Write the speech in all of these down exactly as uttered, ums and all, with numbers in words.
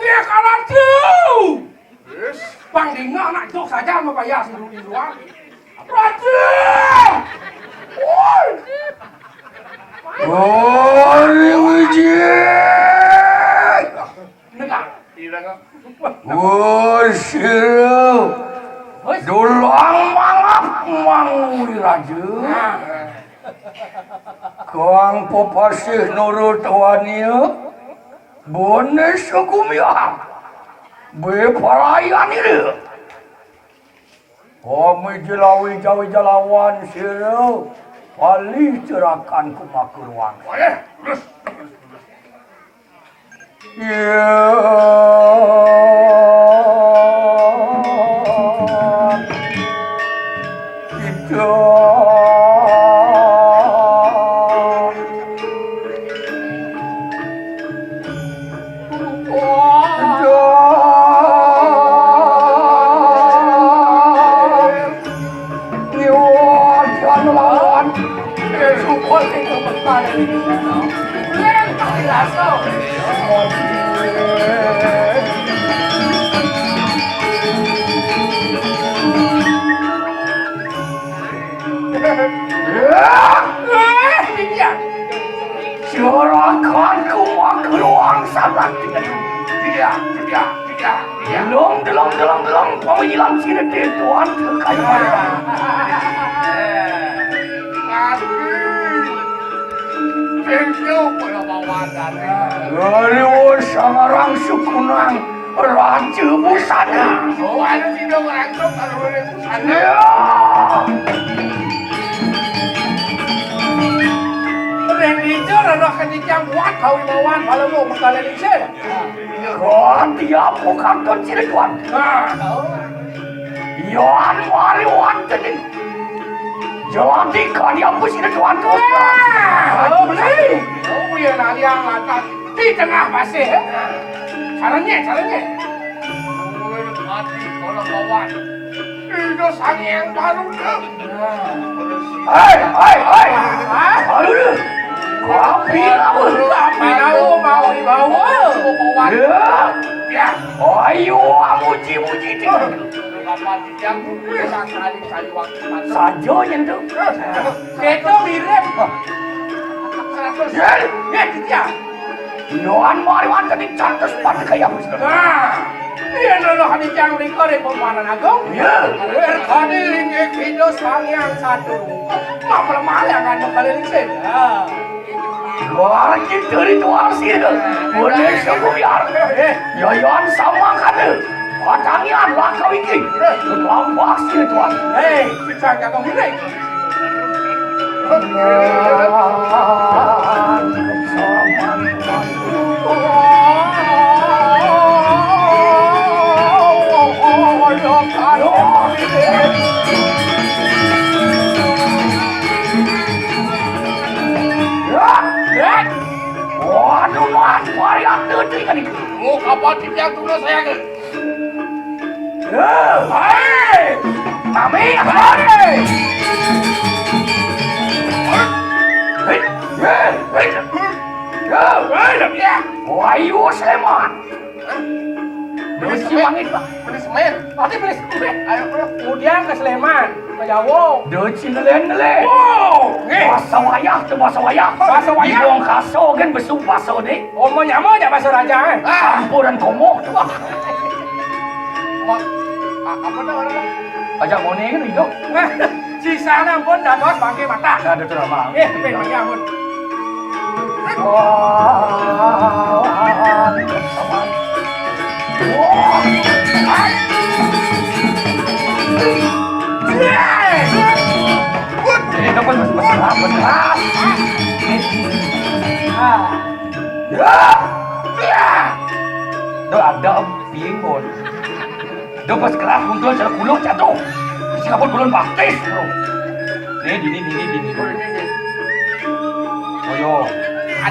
Ratu! Wis, Bang Dingah nak jok saja mapayah si Rudi luar. Ratu! Woi! Woi, Wiji! Negak. Woi, sira. Woi. Dulang mangap manguli raja. Nah. Kang pepasih nurut wania. Bone sukumiar. Bepalayan ira. Kami jelawi jawi jalawan sira. Palih cerakan kumakur wang. Boleh. Terus. Ya. Kita. Kita. Nyuwun lawan. Syukur sing kebetulan ini. Lempar langsung. Eh, iya. Serahkan ku makluang sabat. Tidak, tidak, tidak, tidak. Delong, delong, delong, delong. Pamilan sini di Tuhan kekayaan. Aduh. Pintu kula bawa dari. Aduh, sangarang sukunang raja busana. Oh, ada sini orang tuh kalau boleh busana. Ya. Ring ijo rono kencang kuat kawibawan kalau mau berkala lingsir. Kati apa kantun sira tuan? Nah. Yan mari wonten ing. Jalati kali apa sira tuan? Ah, beli. Oh, iya, naliang lantas di tengah pasir. Caranya, caranya. Mati orang kawan. Ida Sang Hyang Baruna. Hei, hei, hei. Hah? Baruna. Kopi apa? Kopi tahu mau dibawa. Ya. Ya. Ayo, muji-muji dia. Saja nyentuh. Kita mirip. Ya. Ya, dia. Yohan mari wonten ing cantos pada kaya Gusti. Nah, yen ana kanicang mriko ring Pemanan Agung. Iya. Werkane inggih Ida Sang Hyang Satu. Maplemah yang kan kembali lingsir. Nah. Wah, kita ritual sih. Boleh sungguh biar. Eh. Yohan sama kan. Patangian lah kau iki. Lampah sih, Tuan. Hei, bisa jago ngene. Waduh, Mas, varian teuting kan itu. Oh, kapan tiap tunas saya ke? Hei! Mami, hei! Hei! Hei! Hei! Hei! Wahyu Sleman. Beli semen. Beli semen. Tadi beli semen. Ayo, bro. Kemudian ke Sleman, ke Jawa. Deci ngelen-ngelen. Wow, nggih. Basa wayah tuh, basa wayah. Basa wayah. Di wong kaso kan besu basa deh. Omong nyama aja basa raja, eh. Ah, ampuran komoh tuh. Ma-, a-, apa tuh orang? Aja moni kan hidup. Sisana pun dados bangke mata. Ada tuh, Mang. Eh, ping mangke ampun. Wah, wah, wah. Ini dapat masih berserap, berserap. Ah. Ya. Ya. Tuh ada piring, Bon. Duh, pas keras muncul cara kuluk jatuh. Sing apa belum baptis, bro. Nih, dini, dini, dini. Oyo.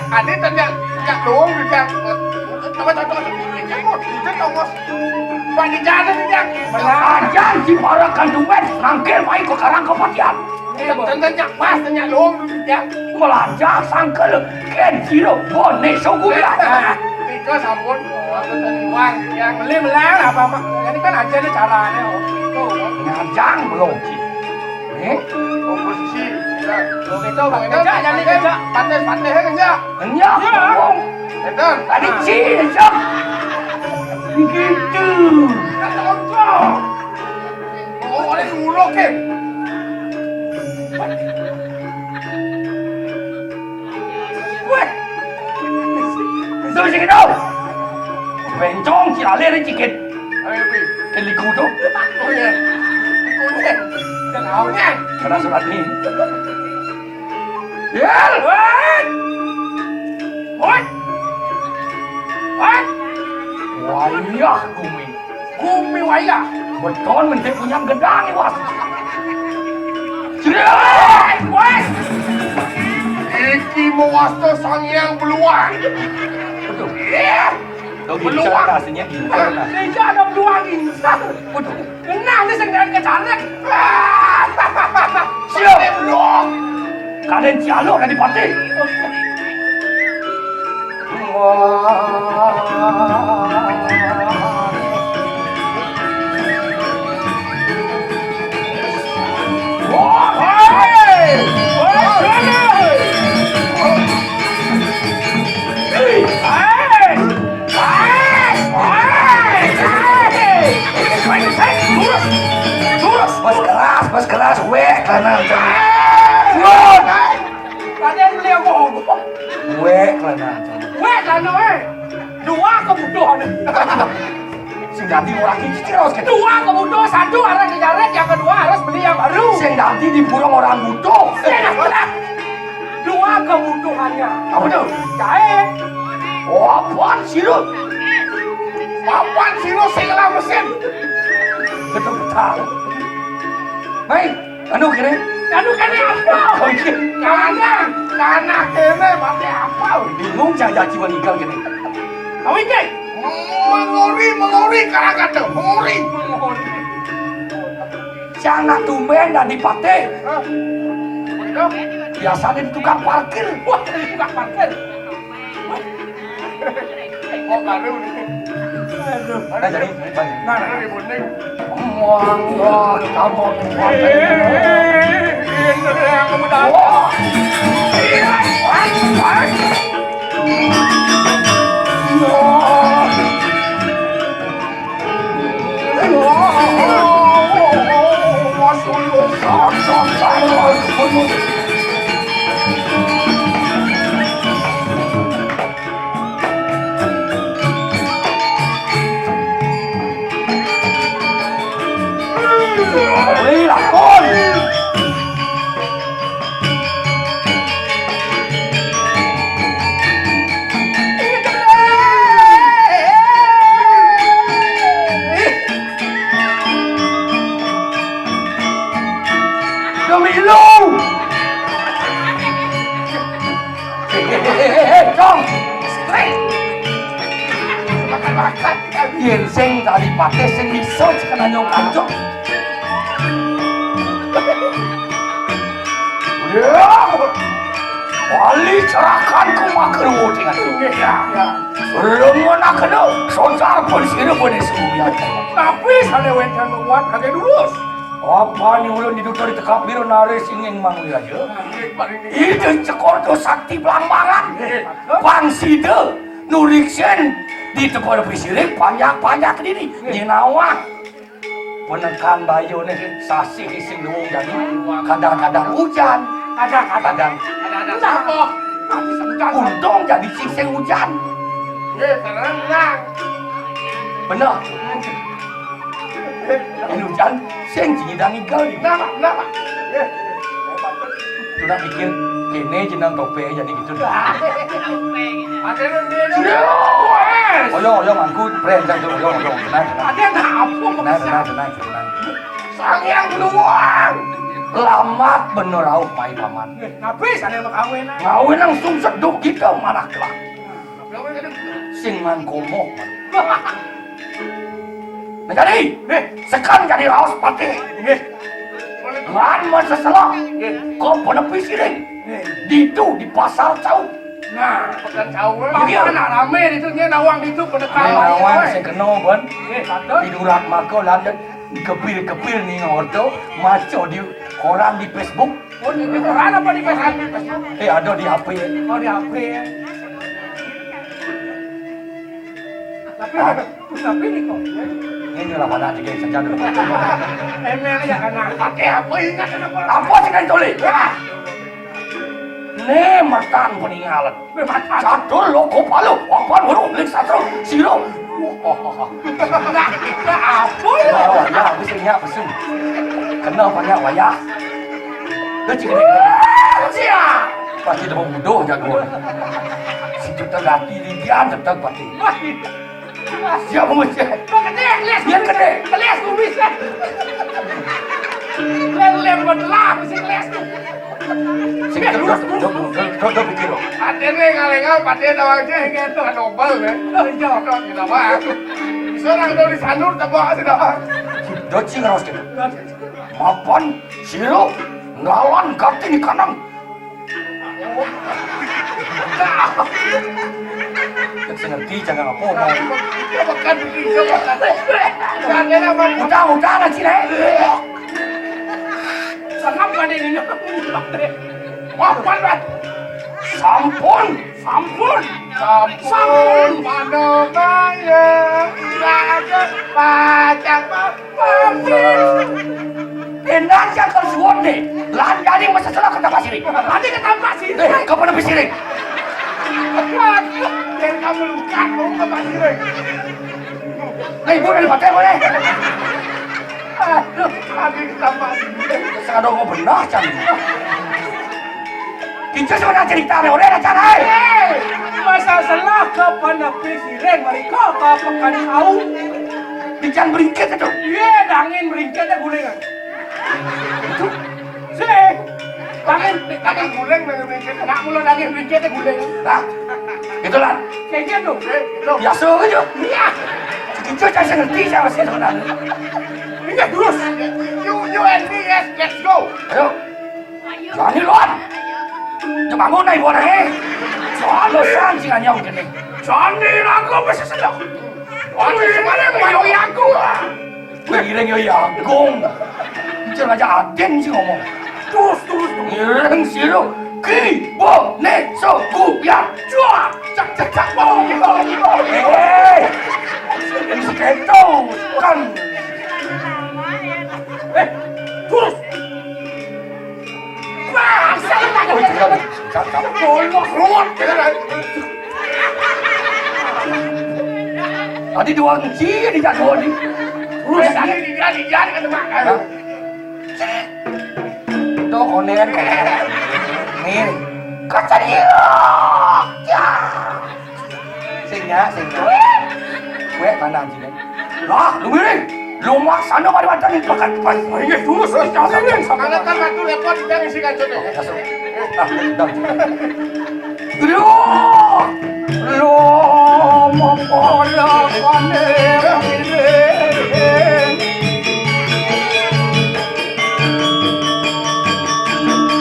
Ade tanya, ya dong, ya. Coba, coba, coba. Itu tongos. Bagi jalan, ya. Ajan si para kanduan, nangkil main ke karang kepatian. Tanya, tanya, pas, tanya dong, ya. Melajah sangkel, ken siro, bone sogu ya. Itu sampun. Wah, yang beli belang apa, Mak? Ini kan aja nih caranya. Tuh. Ngajang belum, Ci. Nih. Komposisi. Tuh gitu, Bang. Kerja, jadi kerja. Patih, patih, kerja. Kerja. Iya. Tadi Ci, Ci. Begitu. Kerja. Oh, ada dulu, Ken. Weh. Itu sing itu. Bencong si alir cikit. Ayo, Pi. Keliku tuh. Oh, iya. Kunyit. Dan awet. Kena surat nih. Ya. Weh. Weh. Weh. Wayah gumi. Gumi wayah. Beton mesti punya gedang, Iwas. Sudah, Iwas. Iki mewasta Sang Hyang Beluang. Betul. Iya. Beluang. Aslinya gitu. Tidak ada beluang ini. Betul. Kena ni sing kena kecanek. Siap. Beluang. Kadén cialuk Adipati. Bas keras, bas keras, wék, kanan. Kadén beli apa? Wék, kanan. Wék, kanan, wék. Dua kebutuhan. Sing dadi ora iki raos. Dua kebutuhan, satu arah dijaret, yang kedua harus beli yang baru. Sing dadi diburung orang butuh. Dua kebutuhannya. Apa tuh? Jahit. Oh, apaan sih lu? Apaan sih lu, sing lah mesin? Betul, betul. Baik. Anu kéné. Anu kéné apa? Oh, iya. Kana, kana kéné pakai apa? Bingung, janji meninggal kéné. Awi, Cek. Mengori, mengori, karang kata, mengori. Mengori. Si anak tumbén dadi patih. Hah? Bener? Biasanya di tukang parkir. Wah, di tukang parkir. Oh, baru nih. Aduh. Nah, jadi, nah, nah, ribut nih. Wah, wah, kamu. Eh, ini yang kamu tahu. Wah. Wah. Wih, lakon. Demi lu. Hei, hei, hei, hei, hei, Cong. Strike. Yén sing Adipati sing bisa cekenanyong kancok. Ya. Wali cerakan ku makerwo dengan dunia. Rengon akena soncar pun sira bone sumia. Tapi sane wénten nguat kagé durus. Apa ni ulun ditutur tekap biru naris ingin mangwi aja. Ide cekor do sakti belambangan. Pang sida nuriksin di tepuk pisirik panjak-panjak dini. Nyinawah. Penekan bayune sasih sing luwung jani. Kadang-kadang hujan. Kadang-kadang. Kadang. Kadang-kadang. Untung jadi sing, sing hujan. Nggih, tenang. Bener. Ini hujan, sing jinyi dangi gal. Kenapa? Kenapa? Nggih. Sudah pikir, kene jenang tope jadi gitu. Tope gitu. Akhirnya dia. Oyo, oyo, mangku, pren, jangan, oyo, oyo, tenang, tenang. Ada apa? Tenang, tenang, tenang, tenang. Sang Hyang Beluang. Lamat bener rauh mai paman. Habis ada yang kawin. Kawin langsung seduk kita manah kelak. Sing mangkomo. Nah, jadi, eh, sekan jadi raos patih. Nggih. Lan masesela. Nggih. Kok penepi siring. Nggih. Ditu di pasar cau. Nah, pekan kau. Iya. Anak rame itu, nya nawang itu, penekan. Anak nawang sing kena, Bon. Eh, ada. Pidurak mako, lanjut kepil-kepil nih ngorto, maco di koran, di Facebook. Oh, di koran apa di Facebook? Eh, ada di H P. Oh, di H P. Tapi, tapi ini kok. Ini lah pada tiga saja dulu. Emel ya, karena pakai apa ingat apa? Apa sih kan tulis? Wah. Nih, matan peninggalan. Catur loko palu, papan huruf, lik satu, siro. Apa ya? Wayah, bisa nyak pesu. Kena banyak wayah. Lu cik kena. Siap. Pasti dah bodoh jago. Si tetap hati di dia tetap pati. Siap, Bung, siap. Kok gede, les. Biar gede. Les, kumis. Les, les, buat telah, mesti les tuh. Sing terus, terus, terus, terus, terus pikir. Ade ne ngalengal, pade tawang je, gitu, dobel, ne. Oh, iya. Tidak apa. Seorang dari sanur, tebak, tidak. Doci ngeros, gitu. Mapan, siro, ngelawan, gati di kanang. Kan saya ngerti, jangan apa, mau. Bukan, bukan. Bukan, dia nama. Udah, udah, lah, sini. Sangat pada ini. Apa, Rat? Sampun, sampun. Sampun. Mana bayar? Raja pajak, Pak. Pindah ke suwon nih. Lahan jadi masa salah ke Tapak Siring. Nanti ke Tapak Siring. Eh, ke mana Siring? Waduh, dan kamu luka, mau ke Tapak Siring. Nah, ibu dari pakai boleh. Aduh, nanti ke Tapak Siring. Saya dong mau benar, Cang. Kita sebenarnya cerita nih, udah ada cara, eh. Hei, masa salah ke Panepi Siring, mereka ke Pekan Au. Bican beringkit itu. Iya, dangin beringkit ya gulingan. Itu. Si, dangin, dangin guling, dangin beringkit. Nak mula dangin beringkit ya guling. Nah, itulah. Kayak gitu. Biasa aja. Iya. Kita saya ngerti, saya masih sebenarnya. Ini terus. You, you and me, yes, let's go. Ayo. Jani luan. Jemangun naik buat eh. Soal dosan sih nggak nyau gini. Jani lagu masih sedang. Aduh, gimana mau yoi aku? Ngiring yoi agung. Jangan aja aden sih ngomong. Terus, terus, terus. Ngiring siru. Ki, bo, ne, so, ku, ya. Cua. Cak, cak, cak. Bo, bo, bo. Eh. Ini seketo. Kan. Eh, terus. Tadi dua kunci di jago ni. Terus tadi dia di dia kan mak. Tuh konen konen. Nih. Kata dia. Ya. Sing ya, sing ya. Wek mana anjing? Lah, lu miring. Lu maksana mari madan ning pekan pas. Ini terus terus jangan ini. Karena kan waktu repot kita ngisi kancane. Ah, udah. Lu, lu mau pola pane miring.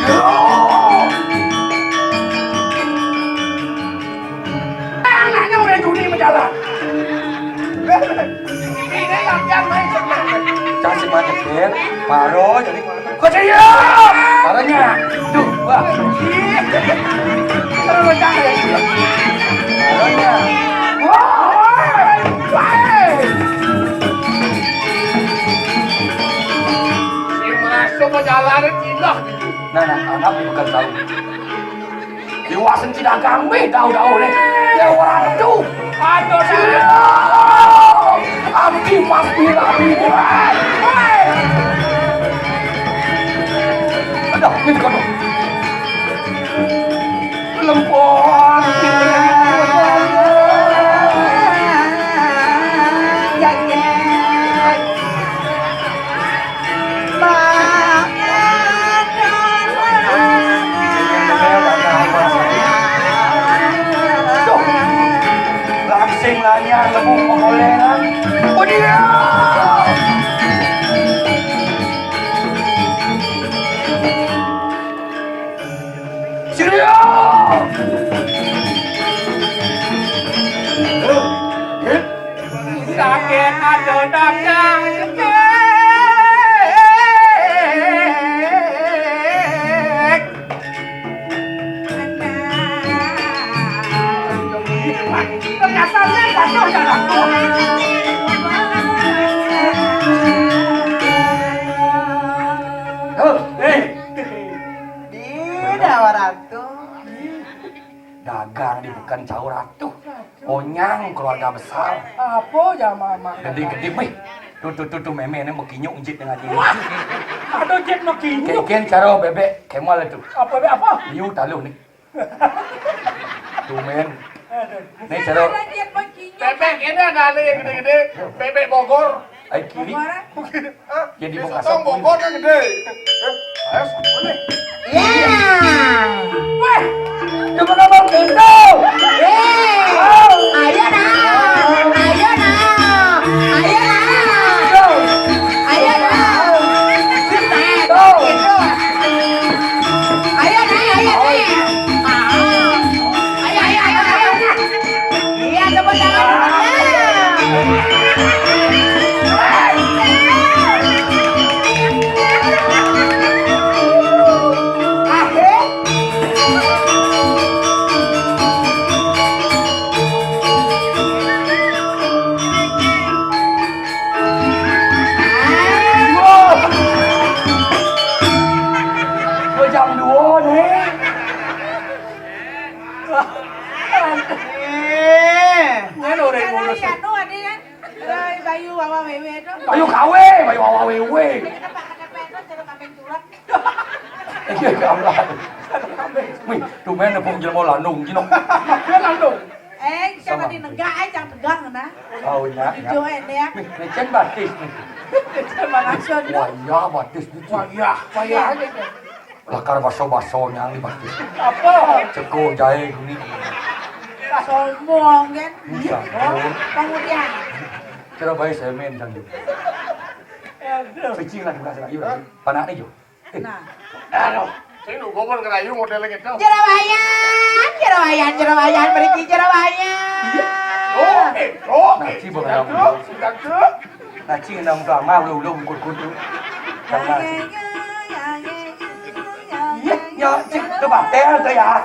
Lu. Anaknya udah judi menjalan. Ini latihan main sebenarnya. Jangan sih main jepit, baru jadi kocaya. Barunya, duh, wah. Terus jangan. Barunya. Wah, wah, wah. Si masuk ke jalan, tidak. Nah, nah, anak bukan tahu. Iwasen cidagang weh, dauh-dauh nih. Ya, waduh. Aduh, dah. Abdi mati lagi. Aduh, ini kan. Lempon. Ya, ya. Tuh. Langsing lanyar lemu mengoleh. Bodiau. Siap. Sakit ado dadang kecek. Ternyata dia jatuh darah. Heh. Tidak, Waratu. Dagang di bukan caur atuh. Onyang keluarga besar. Apa ya, Mama? Gede-gede, wih. Tuh, tuh, tuh, tuh, meme ini mau kinyuk njit dengan ini. Ada njit mau kinyuk. Ken, ken, caro bebek, kemal itu. Apa, bebek apa? Liu taluh nih. Tumen. Aduh. Nih, caro. Ada njit mau kinyuk. Bebek ini ada, ada yang gede-gede. Bebek Bogor. Ai kiri. Hah? Jadi di buka sotong sopir. Bogor kan gede. Hah? Ayo, boleh. Ya. Weh, coba ngomong gitu. Eh, ayo nah, ayo nah, ayo nah, ayo nah. Tuh. Ayo nah, ayo nah. Ah. Ayo, ayo, ayo, ayo. Iya, tepuk tangan dulu. Akhir. Wah. Dua jam dua nih. Eh. Ini lho, Rek, ngurus. Anu, ade, ya. Eh, Bayu Wawa Wewe itu. Bayu kawe, Bayu Wawa Wewe. Kenapa, kenapa itu jeruk kambing curang? Iya, ya Allah. Wih, tumen nepung jelema landung, Cino. Dia landung. Eh, jangan dinegak, eh, jangan tegang, nah. Oh, iya, iya. Jujur, eh, dia. Wih, lecen batis nih. Lecen batis. Maksudnya? Wah, iya, batis nih, Cino. Wah, iya, wah, iya. Lakar baso-baso nyang di batis. Apa? Ceko jahe kuning. Sombong, kan? Iya. Oh, kemudian. Kira bae semen, kan. Aduh. Cicing lah, dikasih lagi, Bang. Panaknya, Jo. Nah. Aduh. Saya nunggu pun kerayu modelnya gitu. Jerawayan, jerawayan, jerawayan, beriki jerawayan. Iya. Oh, eh, oh, nah, eh, Ci, bukan sudah, Ci. Sudah, Ci. Nah, Ci, nang drama, lu, lu, bungkur kudu. Drama, Ci. Iya, ya, Ci, tu batel tu ya.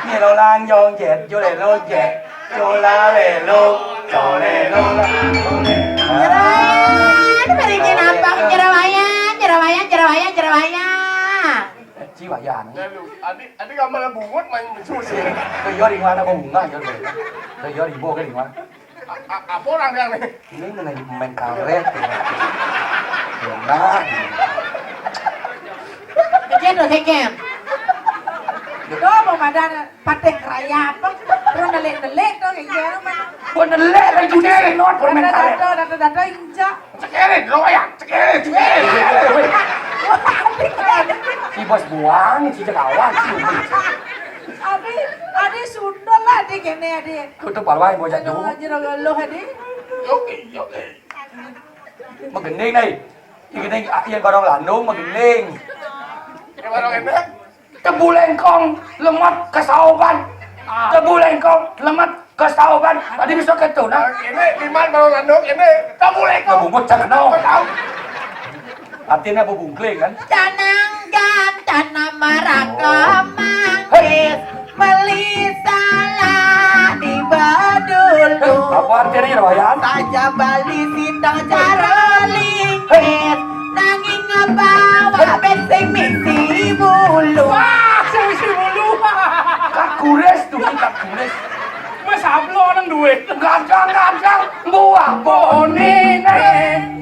Ni lo lang jong jet, jo le lo jet. Cola lelo, colelo la, colelo. Jerawayan, berikin apa? Jerawayan, jerawayan, jerawayan, jerawayan. Eh, Ci Wayan. Lalu, adik, adik gambar bungut main susi. Tuh, yo, di mana bunga, yo, tuh. Tuh, yo, di bawah, di mana? A-, a-, apa orang yang nih? Ini main, main karet, ya. Nah. Kecil tuh, kecil. Tuh, mau pada Patih raya apa? Terus nelik-nelik tuh, kayak gitu, mana? Gua nelik lagi, Cik, not permen karet. Dada, dada, dada, injak. Cekirit, lo ya, cekirit, cekirit. Si bos buang, si cekawan, si. Adi, adi sundul lah, adi kene, adi. Tutup palwai, bocah tuh. Aduh, aja lo, lo, adi. Oke, oke. Magending, nih. Ieu geuning, ah, ieu barong landung mah geuning. Ieu barong éndéng. Tebu lengkong lemet kasaoban. Ah. Tebu lengkong lemet kasaoban. Tadi bisa kitu, nah. Ini di mana barong landung? Ini tebu lengkong. Ngebubut cak kenal. Tahu. Artinya bubungkling, kan? Tananggan tanah maraka manggis. Beli salah di badulu. Eh, apa artinya, Wayan? Saja bali sindang cara lingkit. Nanging ngabawa bésing misi bulu. Wah, sing misi bulu. Kak Kures tuh, Kak Kures. Wis ablo nang duwe. Gadang-gadang buah bonine.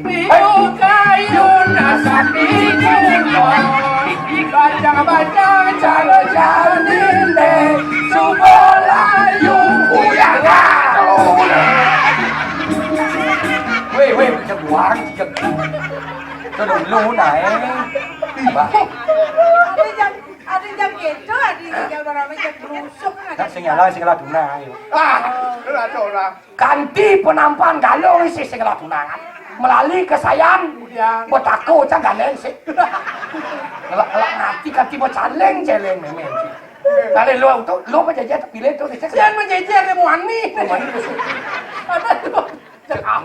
Piyu kayu nasak dijungkon. Bajang-bajang cara janine. Suba layu uyang. Weh, weh, cek buang, cek. Itu dulu naik. Tiba. Ada jam, ada jam gitu, ada jam berapa jam berusuk, ada. Sing nyala, sing nyala tuna, ayo. Ah, ora, ora. Kanti penampang galung isi sing ngela tunangan. Melali kesayan. Kemudian. Betako cang gandeng sih. Ngelak-ngelak ngati kanti mau caleng celeng meme. Kali lo tu, lo apa jajan pilih tu, cek. Jangan menjejer, dia muani. Muani. Ada tu. Cek, ah,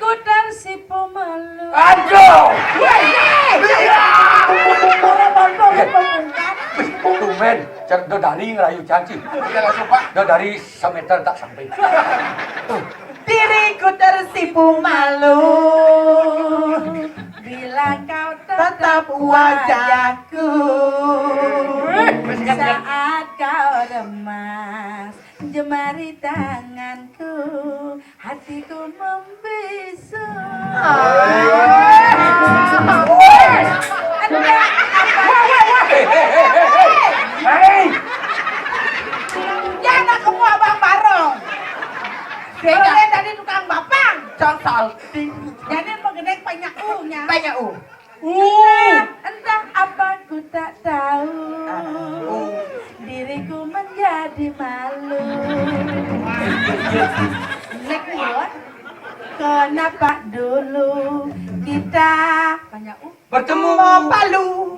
Kuter sipu malu. Aduh. Wih. Iya. Tumben, cek do dari ngerayu caci. Iya, langsung, Pak. Do dari semeter tak sampai. Diriku tersipu malu bila kau tetap wajahku. Saat kau remas jemari tanganku, hatiku membisu. Woi. Woi, woi, woi. Hei, hei, hei, hei. Hei. Ya, anak kamu abang barong. Beda. Kalau dia tadi tukang bapang. Cang salting. Jadi mau gede banyak u-nya. Banyak u. Uh. Entah, entah apa ku tak tahu. Diriku menjadi malu. Lek kuat. Kenapa dulu kita banyak u-, bertemu. Mau palu.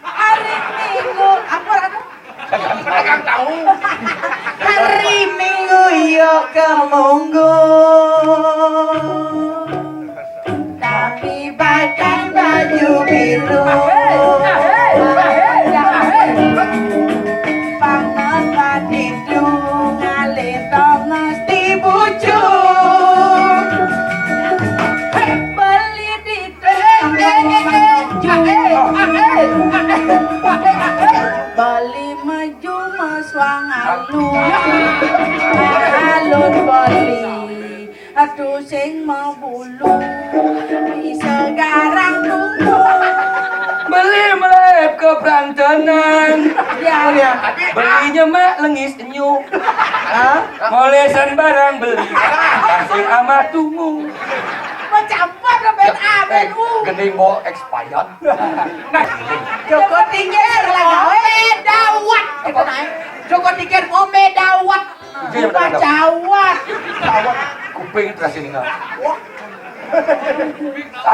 Hari Minggu, apa, apa? Pedagang tahu. Hari Minggu yo ke Munggu. Tapi pakai baju biru. Pangeran itu ngalih tongos di bujuk. Beli di Beli maju meswang alun. Alun beli. Aduh sing mau bulu. Bisa garang tunggu. Beli melep ke Prantenan. Ya. Belinya mak lengis enyu. Hah? Molesan barang beli. Kasih ama tunggu. Mencampur ke ben A, ben U. Gending mau expired. Nah, Joko Tingkir lah gawe. Dawat gitu naik. Joko Tingkir ngombe dawat. Iya, iya, benar, benar. Dawat. Dawat. Kuping terasa dengar. Wah.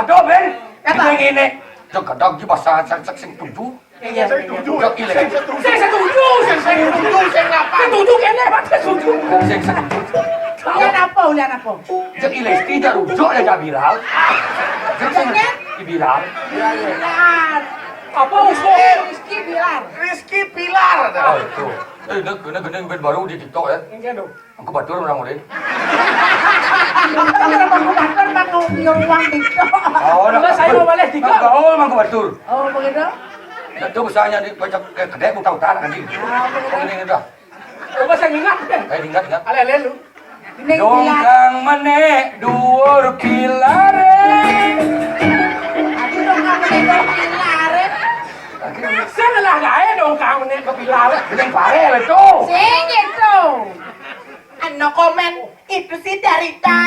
Aduh, Ben. Apa? Ini, ini. Jok gedog di bahasa sing tujuh. Iya, sing tujuh. Jok ilek. Sing setuju, sing setuju, sing apa? Setuju kene, Pak, setuju. Sing setuju. Ulian apa, ulian apa? Jok ilek, tidak rujuk ya, gak viral. Jok sing viral. Viral. Apa usul? Rizky Bilar. Rizky Bilar. Oh, itu. Eh, ini, ini, ini band baru di TikTok ya. Enggak dong. Mangku Batur orang udah. Mangku Batur, Mangku Nyuruang TikTok. Oh, enggak, saya mau balik TikTok. Gaul Mangku Batur. Oh, begitu? Itu besarnya di pojok ke kedai Buta Utara nanti. Ah, begitu. Oh, ini udah. Coba saya ingat deh. Saya ingat, ingat. Ale-ale lu. Dongkang menek duur pilare. Aduh, dongkang menek duur pilare. Sing lah gae dongkang menek ke pilare. Gending pare le tu. Sing itu. No comment, itu sih derita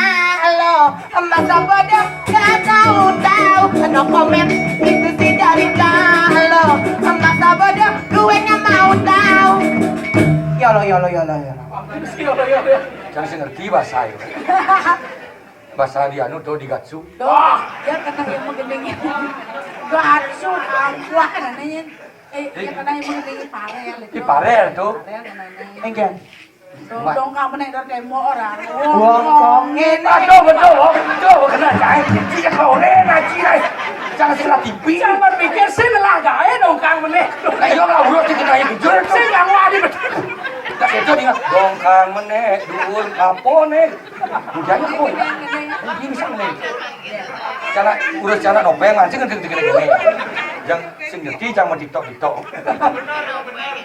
lo. Masa bodoh gak tahu-tahu. No comment, itu sih derita lo. Masa bodoh gue nggak mau tahu. Ya Allah, ya Allah, ya Allah, ya Allah. Jangan sing ngerti bahasa itu. Bahasa di anu tuh, di Gatsu. Wah, ya kena yang menggending. Gatsu, angkuh namanya. Eh, ya kena yang menggending parel itu. Di parel tuh. Parel namanya. Enggak. Dong, dong, kamu nek demo orang. Wong kongin. Aduh, betul, Wong. Betul, kena cai. Cik, kau nih, ngaji, eh. Jangan salah tipi. Jangan pikir sih lelah gae dongkang meneh. Lah, iya, lah, urut dikit aja bujur. Sing nggak mau adil. Tak itu dia, dongkang meneh, duun, apa nih? Hujan apa? Ini bisa nih. Cara urus cara nopeng, mancing, gede-gede. Yang sing ngerti, jangan mau TikTok, TikTok.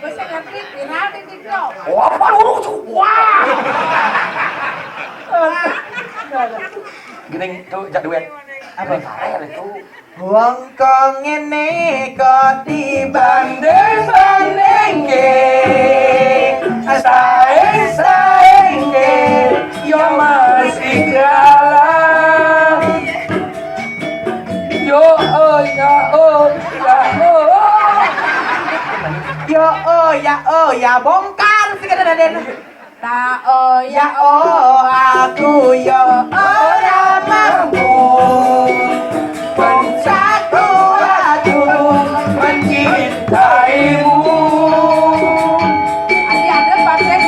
Wis ngerti viral di TikTok. Oh, apa lu tuh? Wah. Gini tuh, jak duet. Apa? Viral itu. Wong kok ngene kok dibanding-bandingke. Sae-saengke yo masih kalah. Yo, oh, ya, oh, ya, oh. Yo, oh, ya, oh, ya, bongkar sih kata Raden. Tak, oh, ya, oh, aku yo ora mampu. Pencaku aku mencintaimu. Masih ada pakai.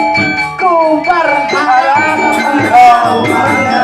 Ku berharap engkau mengerti.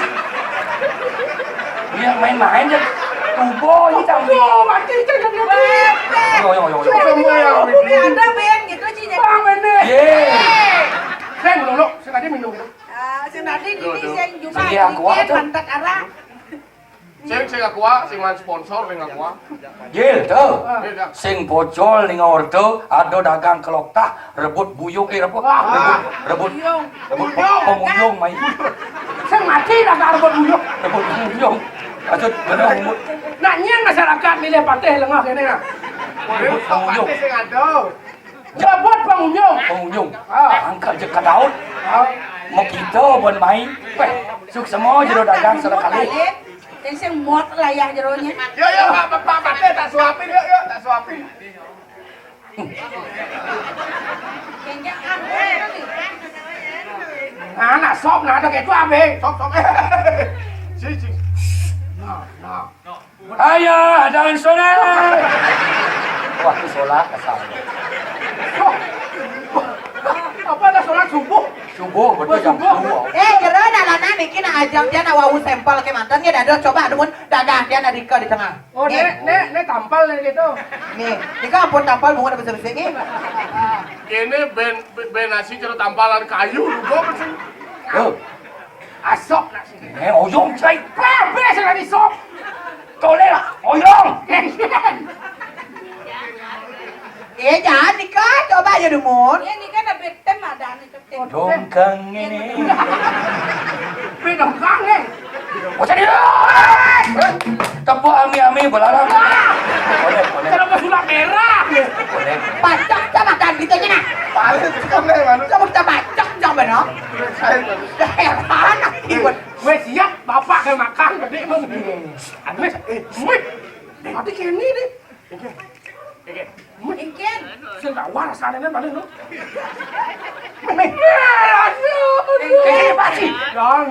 Dia main-main aja. Tubo ini cang. Tubo mati cang. Yo, yo, yo, yo. Semua yang ada ben gitu sih. Bang ini. Ye. Sing dulu, sing tadi minum dulu. Ah, sing tadi ini sing juga. Sing aku aja. Pantat arah. Sing, sing aku ah, sing man sponsor, sing aku ah. Jil, tuh. Sing bocol ning ordo, ada dagang keloktah, rebut buyung, eh, rebut, rebut, rebut, rebut penguyung, mai. Sing mati dagang rebut buyung. Rebut penguyung. Maksud bener, rebut. Nak nyén masyarakat milih patih lengah kene, nah. Rebut penguyung. Patih sing ada. Jabot penguyung. Penguyung. Ah. Angkat je ka daun. Ah. Mau kita bon main. Weh, suksma jero dagang sekali. Sing, sing mot layah jeronya. Yo, yo, Pak, Pak, Pak, Pak, tak suapin, yuk, yuk, tak suapin. Nah, nah, sok, nah, ada kayak itu, abe. Sok, sok. Si, si. Nah, nah. Ayah dan saudara. Waktu sholat asal. Apa ada sholat subuh? Subuh, betul jam subuh. Eh, jero dalana niki nak ajang dia nak wau sampel ke manten ya, dados coba dumun dagang dia nak rika di tengah. Oh, nek, nek, nek tampal nek gitu. Nih, nika ampun tampal bunga ada besar-besar nih. Kene ben, ben nasi jero tampalan kayu, lupa bersih. Oh. Asok nak sini. Eh, oyong cai. Bebe sing tadi sok. Toleh lah, oyong. Eh, jangan nikah, coba aja dumun. Ya nikah ada betem ada nih betem. Dongkang ini. Be dongkang eh. Bocah dia. Tepuk ami-ami belalang. Boleh, boleh. Kenapa sulap merah? Boleh. Pacak sama kan gitu aja nah. Paling kan deh, Manu. Coba kita pacak coba no. Saya, Manu. Heran aku. Wes siap, bapak ke makan gede emang. Aneh. Wih. Mati kene deh. Oke. Oke. Mungkin. Sing tak waras aneh balik lu. Meh. Aduh. Eh, pasti. Dong.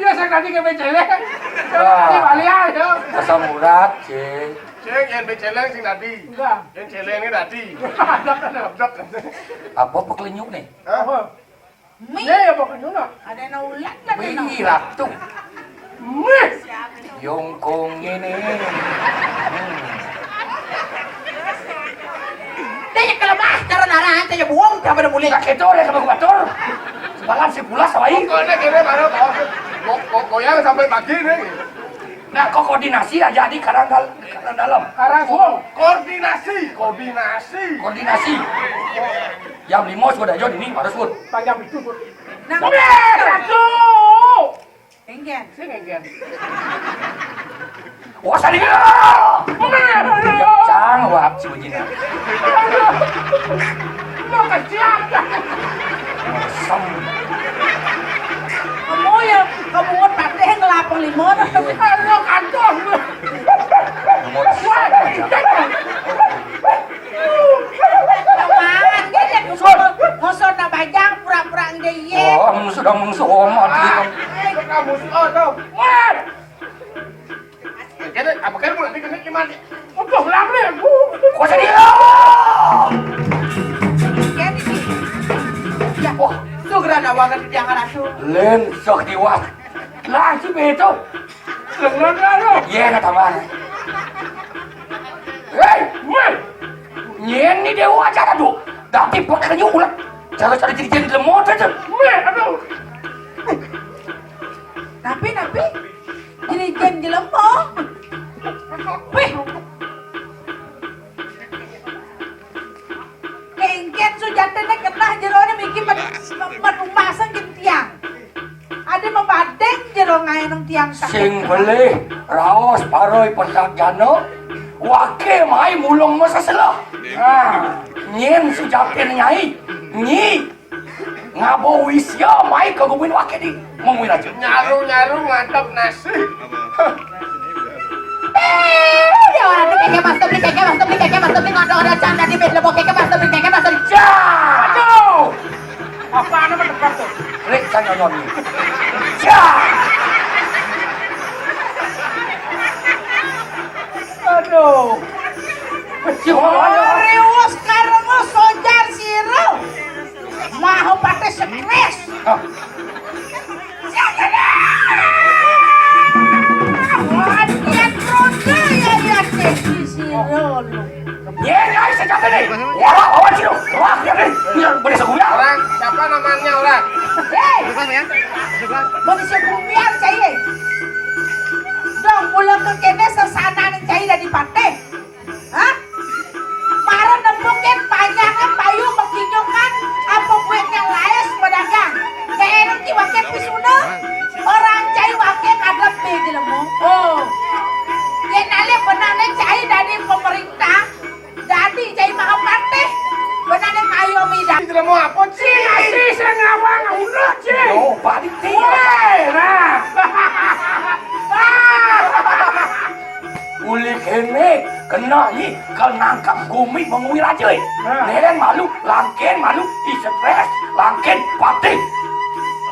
Ya saya tadi ke beceleng. Ini balik aja. Asam urat, cing. Cing, yang beceleng sing tadi. Enggak. Yang celeng ini tadi. Abdak, abdak. Apa pekelenyuk nih? Hah? Mih. Nih, ya pokoknya nak. Ada yang ulat lah. Wih, ratu. Mih. Yongkong ini. Hmm. Aya kelemah, cara narahan, saya buang, siapa ada boleh. Nah, itu ada sama batur. Sebalan si pulas, apa ini? Pokoknya kira baru tahu. Go-, go-, goyang sampai pagi nih. Nah, kok koordinasi aja di karang dal-, karang dalam. Karang suwung. Koordinasi, koordinasi. Koordinasi. Jam lima sudah jod ini, harus pun. Panjang itu, pun. Nah, Udah, satu. Enggen. Sing enggen. Wah, sadi. Cang, wah, si Bujina. Lo kesian. Sem. Kamu ya, kamu ngot pateh ngelapor lima. Lo kantong. Nomor. Wah, sama aja. Apaan? Dia ngosor, ngosor na bajang, pura-pura engge iye. Oh, sudah mengsuhon mati. Ah, eh, kamu si Oto. Wah! Kene, apa kene mulai kene gimana? Oto, lamle aku. Kok jadi? Kene sih. Ya, wah, segera nawangan di jangan asuh. Len, sok diwak. Lah, si Beto. Lengan lalu. Iya, kata mana? Hei, weh. Nyén ni déwa acara tuh. Tapi pakai ulat. Cara-cara jadi jadi lemot aja. Weh, aduh. Tapi, tapi, jerigen jelema. Weh. Kéngkén sujatine kenah jerone miki med-, med-, medumaseng gin tiang. Ade mabadeng jero ngaeneng tiang sakit. Sing belih raos paroi pentak jana, wake mai mulung masesela. Nah, nyén sujatine nyai, nyi. Ngabo wisya mai ka gumin wake di mengwi raja. Nyaru-nyaru ngadep nasi. Eh, dia orang tu keke masuk beli, keke masuk beli, keke masuk beli, ngadep ada cang tadi beli, lebo keke masuk beli, keke masuk beli. Jah! Aduh! Apa nama tempat tu? Klik cang nonton ni. Jah! Aduh. Riwus karena sojar siro. Maha pate stres. Ah. Latihan roda ya, ya, Desi Sirolo. Nyén nyai sejati ni. Wah, awan sino. Wah, ya ni. Ini boleh seguya. Orang, siapa namanya orang? Hei. Manusia bumi aja ye. Dong, mula ke kene sesana ni cai dari pateh. Hah? Mara nempukin panjangan payu makinyokan apa buitnya laes pedagang. Kayak ki wake pisuna. Orang cai wake ngadep di jelemu. Oh. Yen ale benane cai dari pemerintah, dadi cai mahapatih. Benane kayo mida. Jelemu apa, Ci? Ci, sing awang ulah, Ci. Yo, balik, Ci. Weh, nah. Uli kene kena ni kal nangkap gumi mengui raja. Nah. Leren malu, langken malu, isetres, langken patih.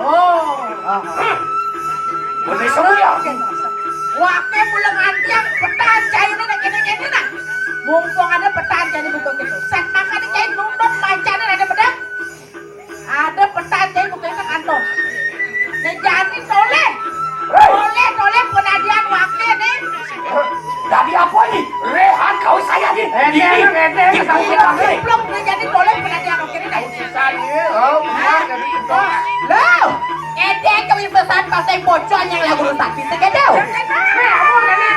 Oh. Boleh semua ya. Wake mula ngantiang petan cairnya nak kene-kene nak. Mumpung ada petan jadi buka gitu. Set makan cair nunduk mancana ada pedang. Ada petan jai bukan ke kantor. Nah, jani toleh. Toleh, toleh penadian wake ni. Dadi apa ni? Rehan kau saya ni. Ini, ini, ini, ini. Plok ni jani toleh penadian wake ni. Sisa ni, oh, bukan jadi ketua. Loh, ede kau pesan pasai bocor yang lagu rusak bisa gedau. Nah, apa ni?